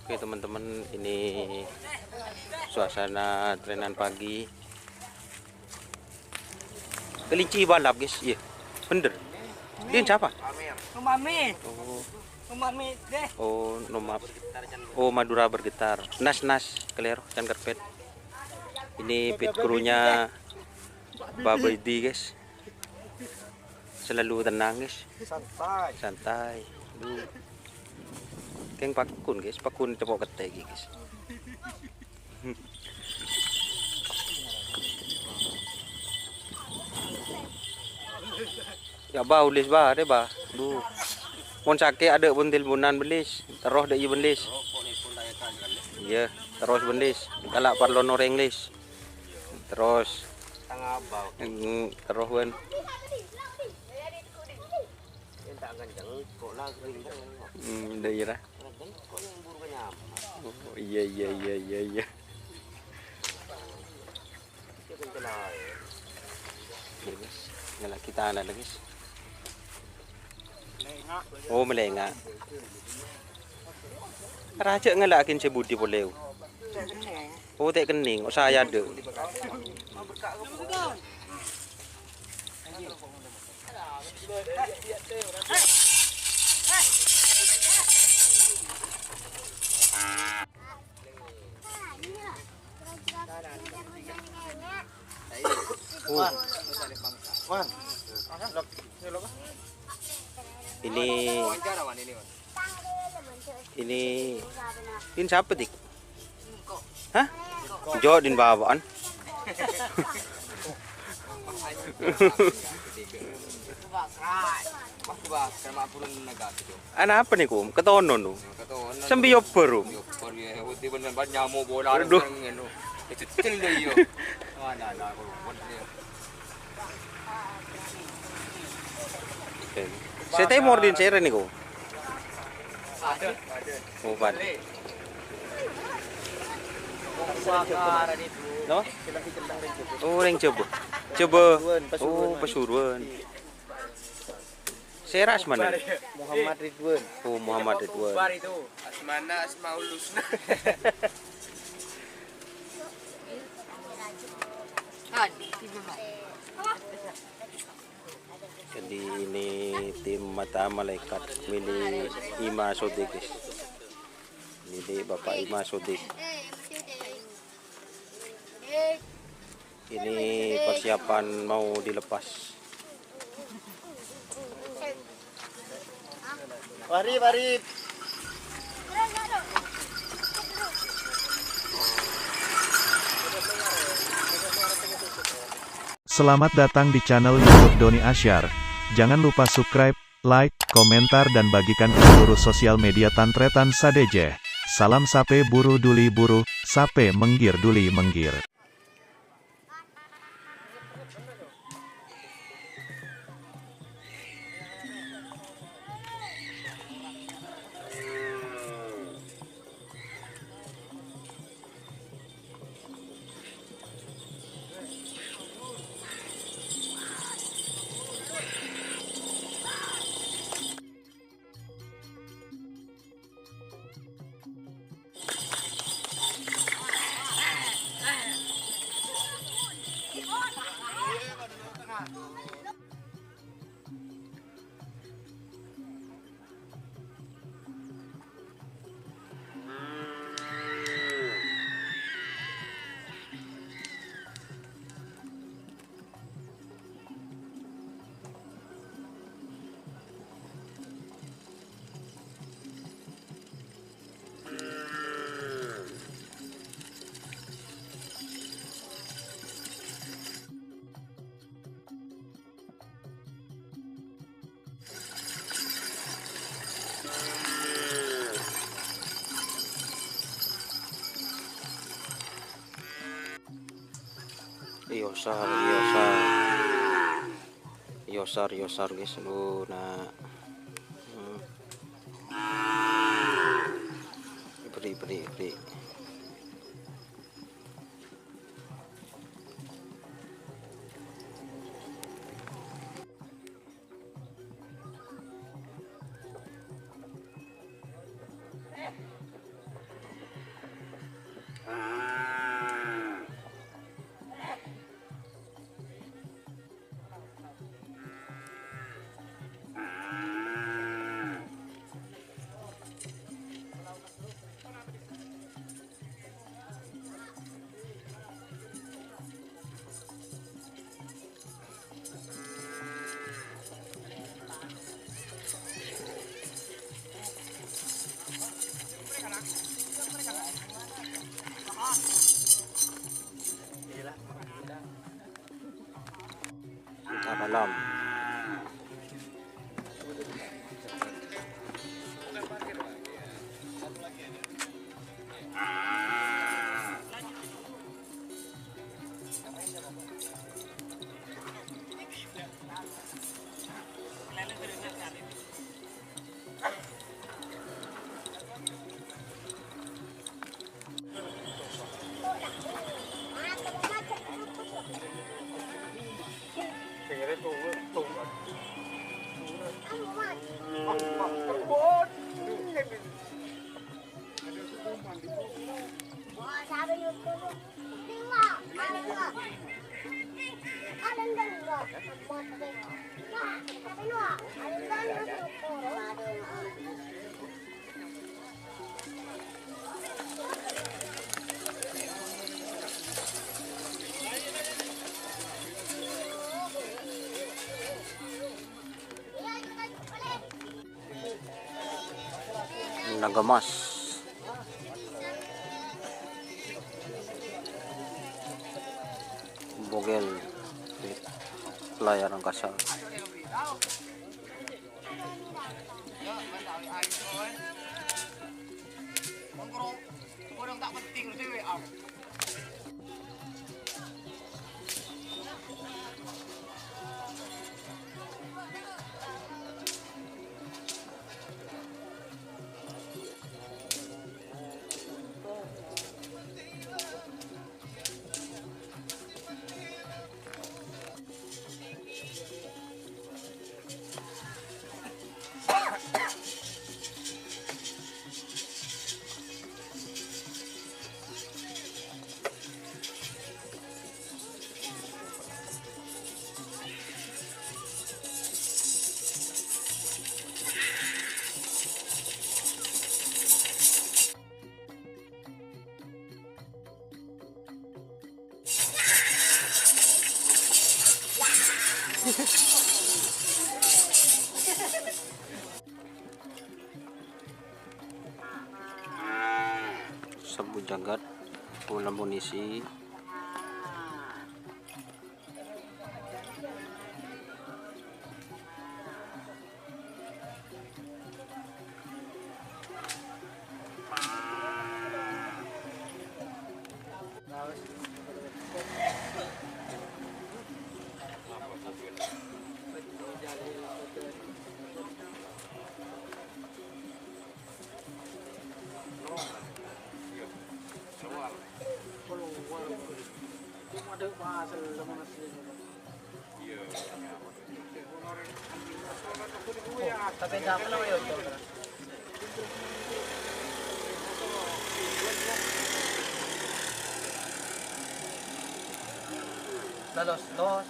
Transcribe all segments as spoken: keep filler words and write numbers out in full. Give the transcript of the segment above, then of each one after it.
Oke, teman-teman, ini suasana trènan pagi. Kelinci balap, guys. Iya, bener. Din siapa? Umami. Oh. Umami deh. Oh, nomor. Oh, Madura Bergetar. Nas, Nas, kelero, can kerpet. Ini pit krunya Babedi, guys. Selalu tenang, guys. Santai. Santai. Duh. Kèng pakun, guys. Pakun cepok kètè iki, guys. Ya, Bah, Lis, Bah, deh, Bah. Duh. Mon sakè' adâ' pon telponan, Lis. Terros dâ' iyâ, Lis. Iyâ, terros, Lis. Kala' parlo orèng, Lis. Terros. Tang abâ. Hmm, terros, Wan. Entar kenceng, kok lagi kenceng. Hmm, daerah. Kenceng, kok yang buru nyaman. Oh, iya, iya, iya, iya, iya. Dia kenceng aja. Iya, guys. Nggak lagi tanah lagi, guys. Oh, melengak. Rajâ ngelakaghi sè budi polè. Oh, tè' kenning, oh, saya deh. Ini, ini, ini siapa, Dik? Hah? Jo din bawaan. Ana apa niku, Om? Ketonon, Om. Sambi obor, Om. Aduh. Sè tèmor din sèra niku. Oh, Pak. Napa? Oh, orèng Jhâbâ. Jhâbâ. Oh, Pasuruan. Sèra asmana? Muhammad Ridwan. Oh, Muhammad Ridwan. Asmana Asmaul Husna. Jadi ini tim Mata Malaikat milik Ima Sodik, guys. Milik Bapak Ima Sodik. Ini persiapan mau dilepas. Mari, mari. Selamat datang di channel YouTube Doni Asyar. Jangan lupa subscribe, like, komentar, dan bagikan ke seluruh sosial media tan-trètan sadhâjâ. Salam sapè buru duli buru, sapè mèngghir duli mèngghir. Yosar, yosar. Yosar, yosar, guys. Aduh, nah. Hmm. Beri, beri, beri. Tam. Naga Mas. Bogel. Layar angkasa. Sabu jagat, kaulâ munisi. Lalos, tos.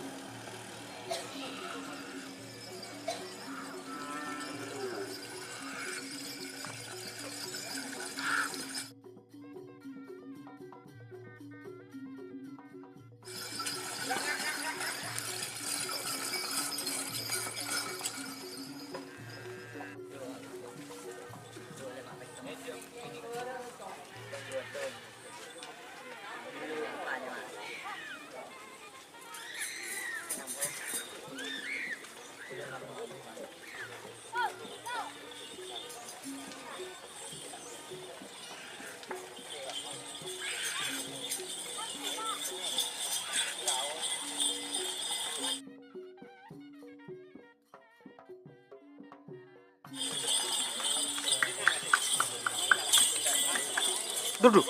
Duduk.